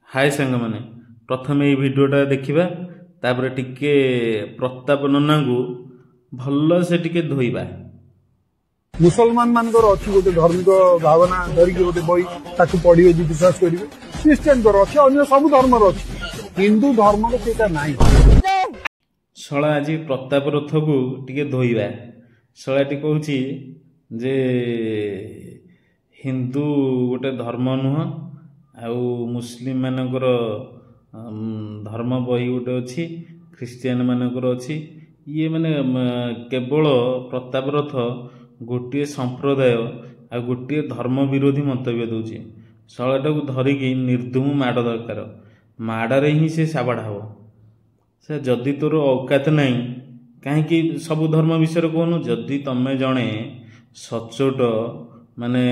ହାଏ ସାଙ୍ଗମାନେ, ପ୍ରଥମେ ଏଇ ଭିଡ଼ିଓଟା ଦେଖିବା, ତାପରେ ଟିକେ ପ୍ରତାପ ନନାଙ୍କୁ ଭଲସେ ଟିକେ ଧୋଇବା। ମୁସଲମାନ ମାନଙ୍କର ଅଛି ଗୋଟେ ଧାର୍ମିକ ଭାବନା ଧରିକି ଗୋଟେ ବହି, ତାକୁ ପଢିବେ ଯଦି ବିଶ୍ୱାସ କରିବେ। ଖ୍ରୀଷ୍ଟିଆନଙ୍କର ଅଛି, ଅନ୍ୟ ସବୁ ଧର୍ମର ଅଛି, ହିନ୍ଦୁ ଧର୍ମର ସେଇଟା ନାହିଁ। ଶଳା ଆଜି ପ୍ରତାପ ରଥକୁ ଟିକେ ଧୋଇବା। ଶଳାଟି କହୁଛି ଯେ ହିନ୍ଦୁ ଗୋଟେ ଧର୍ମ ନୁହଁ, ଆଉ ମୁସଲିମ ମାନଙ୍କର ଧର୍ମ ବହି ଗୋଟେ ଅଛି, ଖ୍ରୀଷ୍ଟିଆନ ମାନଙ୍କର ଅଛି। ଇଏ ମାନେ କେବଳ ପ୍ରତାପ ରଥ ଗୋଟିଏ ସମ୍ପ୍ରଦାୟ ଆଉ ଗୋଟିଏ ଧର୍ମ ବିରୋଧୀ ମନ୍ତବ୍ୟ ଦେଉଛି। ଶଳାଟାକୁ ଧରିକି ନିର୍ଦ୍ଧୁମ ମାଡ଼ ଦରକାର, ମାଡ଼ରେ ହିଁ ସେ ସାବାଡ଼ ହେବ। ସେ ଯଦି ତୋର ଔକାତ ନାହିଁ, କାହିଁକି ସବୁ ଧର୍ମ ବିଷୟରେ କହୁନୁ? ଯଦି ତମେ ଜଣେ ସଚ୍ଚୋଟ, ମାନେ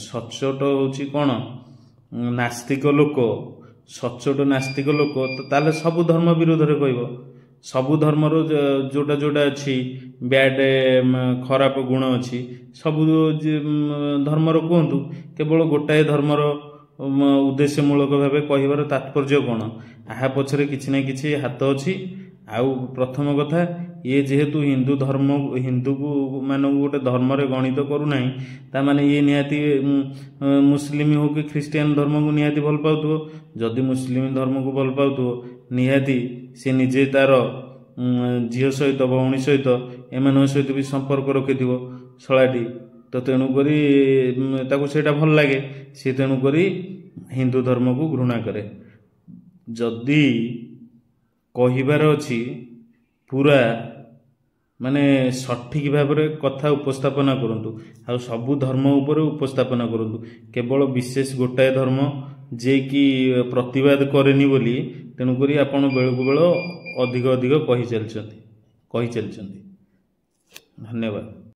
ସଚ୍ଚୋଟ ହେଉଛି କ'ଣ ନାସ୍ତିକ ଲୋକ, ସଚ୍ଚୋଟ ନାସ୍ତିକ ଲୋକ, ତାହେଲେ ସବୁ ଧର୍ମ ବିରୋଧରେ କହିବ। ସବୁ ଧର୍ମର ଯେଉଁଟା ଯେଉଁଟା ଅଛି ବ୍ୟାଡ଼ ଖରାପ ଗୁଣ ଅଛି, ସବୁ ଧର୍ମର କୁହନ୍ତୁ। କେବଳ ଗୋଟାଏ ଧର୍ମର ଉଦ୍ଦେଶ୍ୟମୂଳକ ଭାବେ କହିବାର ତାତ୍ପର୍ଯ୍ୟ କ'ଣ? ଏହା ପଛରେ କିଛି ନା କିଛି ହାତ ଅଛି। ଆଉ ପ୍ରଥମ କଥା, ଇଏ ଯେହେତୁ ହିନ୍ଦୁ ଧର୍ମ, ହିନ୍ଦୁକୁ ମାନଙ୍କୁ ଗୋଟେ ଧର୍ମରେ ଗଣିତ କରୁନାହିଁ, ତାମାନେ ଇଏ ନିହାତି ମୁସଲିମ ହଉ କି ଖ୍ରୀଷ୍ଟିଆନ ଧର୍ମକୁ ନିହାତି ଭଲ ପାଉଥିବ। ଯଦି ମୁସଲିମ ଧର୍ମକୁ ଭଲ ପାଉଥିବ, ନିହାତି ସେ ନିଜେ ତାର ଝିଅ ସହିତ, ଭଉଣୀ ସହିତ, ଏମାନଙ୍କ ସହିତ ବି ସମ୍ପର୍କ ରଖିଥିବ ଶଳାଟି ତ। ତେଣୁକରି ତାକୁ ସେଇଟା ଭଲ ଲାଗେ, ସେ ତେଣୁକରି ହିନ୍ଦୁ ଧର୍ମକୁ ଘୃଣା କରେ। ଯଦି କହିବାର ଅଛି, ପୁରା ମାନେ ସଠିକ୍ ଭାବରେ କଥା ଉପସ୍ଥାପନା କରନ୍ତୁ ଆଉ ସବୁ ଧର୍ମ ଉପରେ ଉପସ୍ଥାପନା କରନ୍ତୁ। କେବଳ ବିଶେଷ ଗୋଟାଏ ଧର୍ମ ଯିଏକି ପ୍ରତିବାଦ କରେନି ବୋଲି, ତେଣୁକରି ଆପଣ ବେଳକୁ ବେଳ ଅଧିକ ଅଧିକ କହି ଚାଲିଛନ୍ତି, କହି ଚାଲିଛନ୍ତି। ଧନ୍ୟବାଦ।